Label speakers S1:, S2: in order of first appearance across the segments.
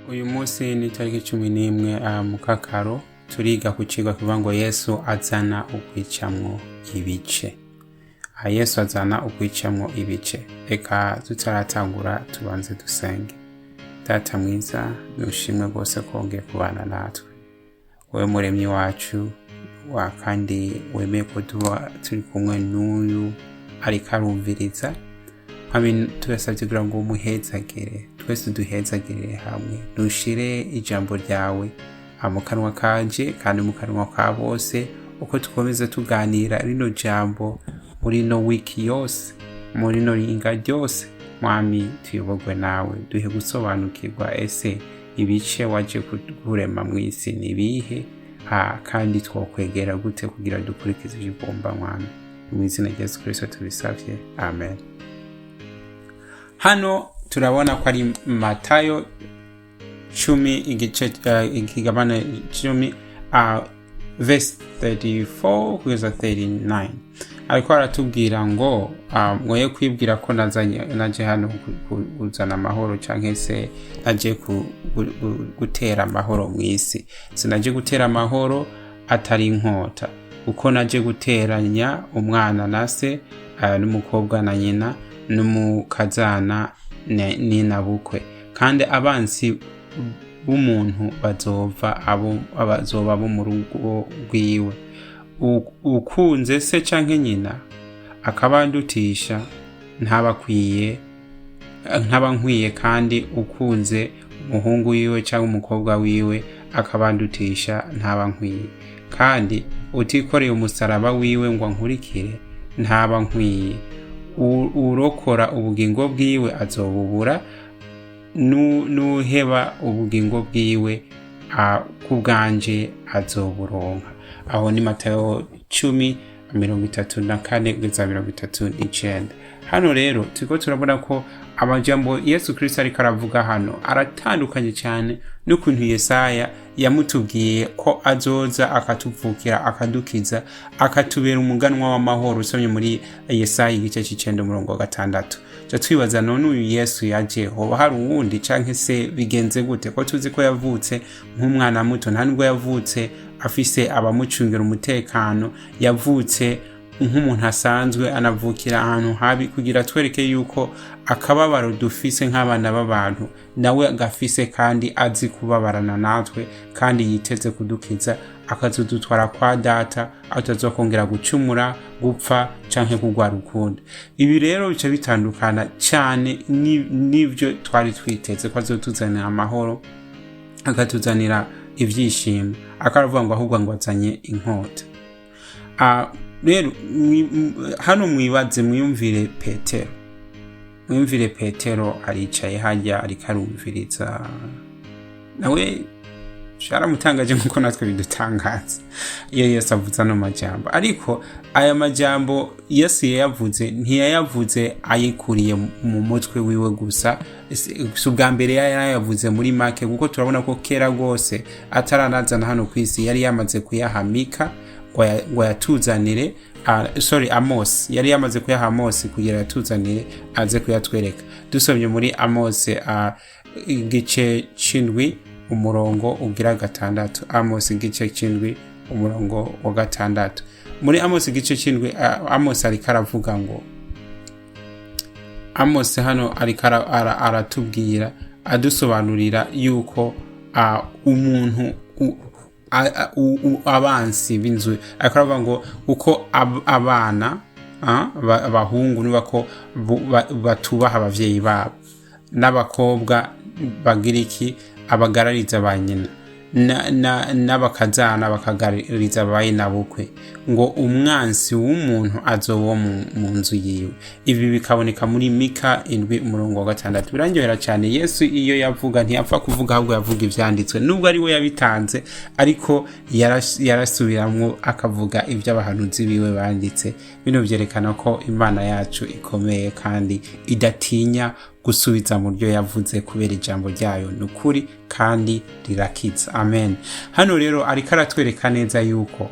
S1: Uyu munsi ni itariki 11 mu Kakaro. Turiga ku cigwa kivuga ngo Yesu azana ukwicamwo ibice. Yesu azana ukwicamwo ibice. Reka tutaratangura tubanze dusenge. Data mwiza, nushimwe rwose ko wongeye kubana natwe, wowe muremyi wacu wa kandi wemeye ko tuba turi kumwe n'uyu ariko arumviriza. Mwami, turasabye kugira ngo umuhezagire, twese duhezagirire hamwe. Ntushire ijambo ryawe mu kanwa kanje kandi mu kanwa ka bose, uko dukomeza tuganira rino jambo muri ino wiki yose, muri ino ringa ryose. Mwami, tuyoborwe nawe, duhe gusobanukirwa ese ibice waje kurema mu isi ni ibihe, kandi twokwegera gute kugira dukurikize ivyo ugomba. Mwami, mu izina rya Yesu Kristo tubisavye, amen. Hano turabona ko ari Matayo 10, igice ikigabane 10, verse 34 kugeza 39. Ariko aratubwira ngo mwoye kwibwira ko nazanye, naje hano kuzana amahoro canke se naje gutera amahoro mu isi. Sinaje gutera amahoro atari inkota, kuko naje guteranya umwana na se, n'umukobwa na nyina, n'umukazana n'inabukwe, kandi abansi b'umuntu bazova abo bazoba bo mu rugo rwiwe. Ukunze se canke nyina akabandutisha ntabakwiye, ntaba nkwiye, kandi ukunze umuhungu wiwe cyangwa umukobwa wiwe akabandutisha ntaba nkwiye, kandi utikoreye umusaraba wiwe ngo ankurikire ntaba nkwiye. Urokora ubugingo bwiwe azobubura, n'uheba ubugingo bwiwe ku bwanje azoburonka. Aho ni Matayo 10, 34 kugeza 39. Hano rero turiko turabona ko amajambo Yesu Kristo ariko aravuga hano aratandukanye cyane n'ukuntu Yesaya yamutubwiye ko azoza akatuvukira, akadukiza, akatubera umuganwa w'amahoro. Usomye muri Yesaya igice c'icenda, umurongo wa 6. Ca twibaza: none uyu Yesu yaje, hoba hari uwundi, canke se bigenze gute, ko tuzi ko yavutse nk'umwana muto? Nta nubwo yavutse afise abamucungira umutekano, yavutse nk'umuntu asanzwe, anavukira ahantu habi, kugira twereke yuko akababaro dufise nk'abana b'abantu nawe gafise, kandi azi kubabarana natwe, kandi yiteze kudukiza akazodutwara kwa Data, atazokongera gucumura, gupfa canke kugwara ukundi. Ibi rero bica bitandukana cyane n'ivyo twari twiteze, ko azotuzanira amahoro, akatuzanira ivyishimo. Akaravuga ngo ahubwo ngo azanye inkota. Rero hano mwibaze, mwiyumvire Petero, mwiyumvire Petero aricaye hajya ariko arumviriza. Nawe byaramutangaje nkuko natwe bidutangaza iyo Yesu avuze ano majambo. Ariko aya majambo Yesu yayavuze, ntiyayavuze ayikuriye mu mutwe wiwe gusa. Si ubwa mbere yarayavuze muri make, kuko turabona ko kera rwose ataranazana hano ku isi yari yamaze kuyahamika ngo ayatuzanire. Sorry, Amos yari yamaze kuyaha Amos kugira yatuzanire, aze kuyatwereka. Dusomye muri Amos igice c'indwi, umurongo ugira 6. Amos igice c'indwi, umurongo wa 6. Muri Amos igice c'indwi, Amos ariko aravuga ngo, Amos hano ariko aratubwira, adusobanurira yuko umuntu abansi b'inzu, ariko aravuga ngo uko abana abahungu nuba ko batubaha abavyeyi babo, n'abakobwa bagira iki? Abagarariza ba nyina, n'abakazana bakagarariza ba nyinabukwe, ngo umwansi w'umuntu azoba mu nzu yiwe. Ibi bikaboneka muri Mika 7, umurongo wa 6. Birangyohera cyane. Yesu iyo yavuga ntiyapfa kuvuga, ahubwo yavuga ivyanditswe, nubwo ari we yabitanze, ariko yarasubiramwo akavuga ibyo abahanuzi biwe banditse. Bino byerekana ko Imana yacu ikomeye kandi idatinya gusubiza mu byo yavuze, kubera ijambo ryayo ni ukuri kandi rirakiza. Amen. Hano rero ariko aratwereka neza yuko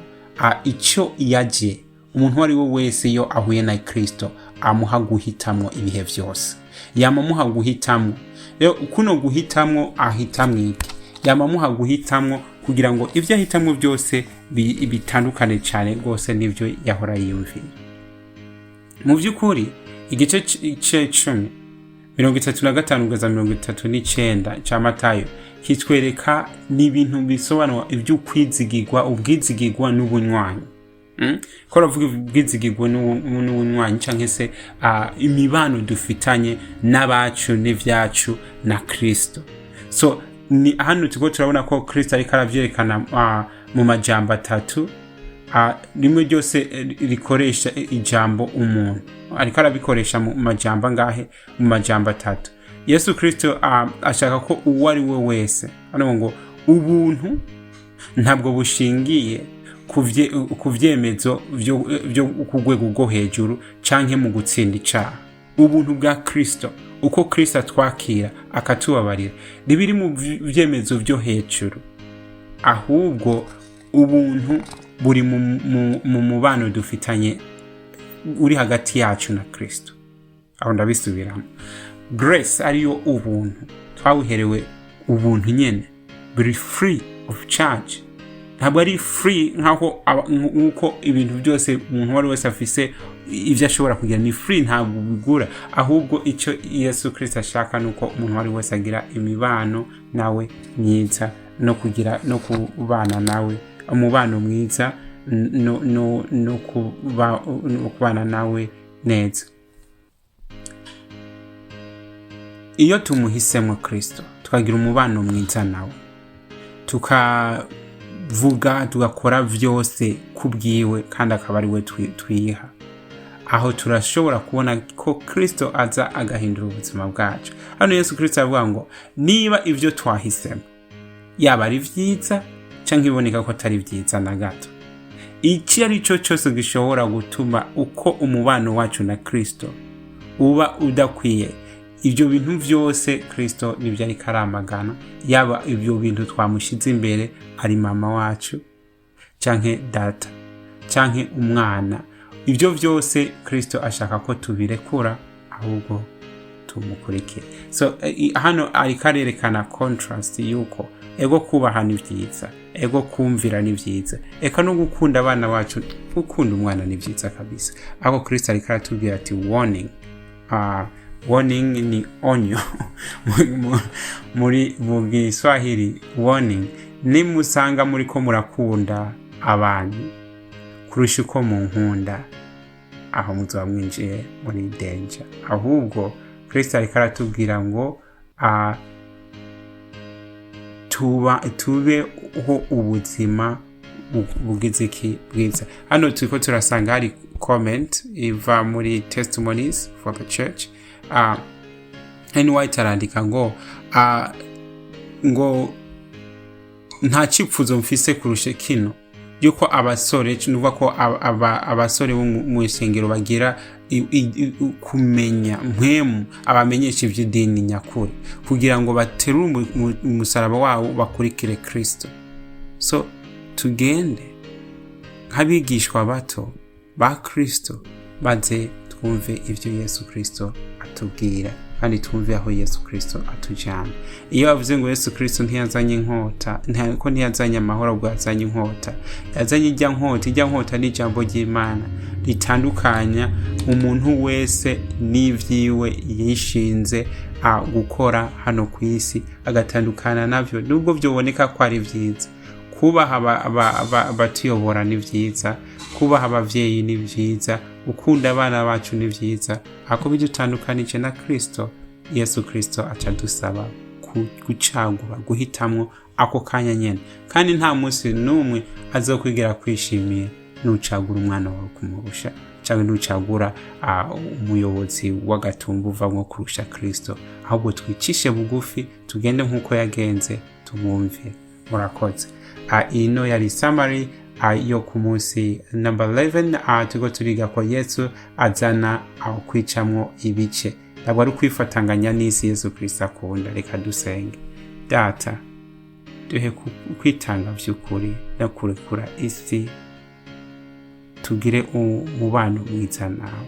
S1: icyo yaje, umuntu uwo ari we wese iyo ahuye na Kristo Amuha guhitamwo ibihe vyose, yama amuha guhitamwo. Rero kuno guhitamwo, ahitamwo iki? Yama amuha guhitamwo kugira ngo ibyo ahitamwo byose bitandukane cyane rwose n'ibyo yahora yiyumvira. Mu by'ukuri, igice 10, 35 kugeza 39 cya Matayo kitwereka n'ibintu bisobanura iby'ukwizigirwa, ubwizigirwa n'ubunywanyi. Ko ravuga ubwizigirwa n'ubunywanyi cyangwa se imibano dufitanye n'abacu n'ivyacu na Kristo. So ni hano turiko turabona ko Kristo ariko aravyerekana mu majambo atatu, rimwe ryose rikoresha ijambo umuntu. Ariko arabikoresha mu majambo angahe? Mu majambo atatu. Yesu Kristo ashaka ko uwo ari we wese, hano ngo ubuntu ntabwo bushingiye ku vyemezo vyo ku rwego rwo hejuru canke mu gutsinda icaha. Ubuntu bwa Kristo, uko Kristo atwakira akatubabarira, ntibiri mu vyemezo vyo hejuru, ahubwo ubuntu buri mu mubano dufitanye uri hagati yacu na Kristo. Aho ndabisubiramo: grace, ariyo ubuntu twabuherewe ubuntu nyene, buri free of charge. Ntabwo ari free nkaho nkuko ibintu byose umuntu uwo ari wese afise ibyo ashobora kugira ni free, ntabwo bigura. Ahubwo icyo Yesu Kristo ashaka ni uko umuntu uwo ari wese agira imibano nawe myiza, no kugira no kubana nawe umubano mwiza, no kubana nawe neza. Iyo tumuhisemo Kristo, tukagira umubano mwiza nawe, tukavuga, tugakora vyose kubwiwe, kandi akaba ari we twiha, aho turashobora kubona ko Kristo aza agahindura ubuzima bwacu. Hano Yesu Kristo aravuga ngo niba ibyo twahisemo yaba ari vyiza canke iboneka ko atari vyiza na gato, icyo ari cyo cyose gishobora gutuma uko umubano wacu na Kristo uba udakwiye, ibyo bintu byose Kristo nibyo ariko aramagana. Yaba ibyo bintu twamushyize imbere ari mama wacu canke data canke umwana, ibyo byose Kristo ashaka ko tubirekura, ahubwo tumukurikire. So hano ariko arerekana contrast yuko ego kubaha ni byiza, ego kumvira ni byiza, eka no gukunda abana bacu, gukunda umwana ni byiza kabisa. Ariko Kristo ariko aratubwira ati warning. Warning ni onyo muri mu Giswahili. Warning: nimusanga muri ko murakunda abantu kurusha uko munkunda, aho muzoba mwinjiye muri danger. Ahubwo Kristo ariko aratubwira ngo tuba tubeho ubuzima bugize iki? Bwiza. Hano turiko turasanga hari comment iva muri Testimonies for the Church. Ellen White arandika ngo nta cipfuzo mfise kurusha kino, yuko abasore, nuvuga ko abasore bo mu isengero bagira kumenya mpwemu abamenyesha ivy'idini nyakuri, kugira ngo baterure umusaraba wabo bakurikire Kristo. So tugende nk'abigishwa bato ba Kristo, maze twumve ibyo Yesu Kristo atubwira, kandi twumve aho Yesu Kristo atujyana. Iyo bavuze ngo Yesu Kristo ntiyazanye inkota, ko ntiyazanye amahoro, ahubwo yazanye inkota, yazanye ijya nkota. Ijya nkota ni ijambo ry'Imana ritandukanya umuntu wese n'ivyiwe yishinze gukora hano ku isi, agatandukana navyo nubwo byoboneka ko ari vyiza. Kubaha abatuyobora ni vyiza, kubaha abavyeyi ni vyiza, gukunda abana bacu ni vyiza, ariko bidutandukanije na Kristo, Yesu Kristo aca dusaba gucagura, guhitamwo ako kanya nyene. Kandi nta munsi n'umwe azokwigera kwishimira nucagura umwana wawe kumurusha, cyangwa nucagura umuyobozi w'agatumba uvamwo kurusha Kristo. Ahubwo twicishe bugufi, tugende nk'uko yagenze, tumwumvire. Murakoze. Ino yari summary yo ku munsi number 11. Turiko turiga ko Yesu azana aho kwicamwo ibice, ntabwo ari ukwifatanganya n'isi Yesu Kristo akunda. Reka dusenge. Data, duhe kwitanga vy'ukuri no kurekura isi, tugire umubano mwiza nawe.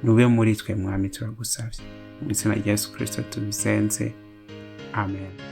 S1: Nube muri twe, Mwami, turagusavye mu izina rya Yesu Kristo tubisenze, amen.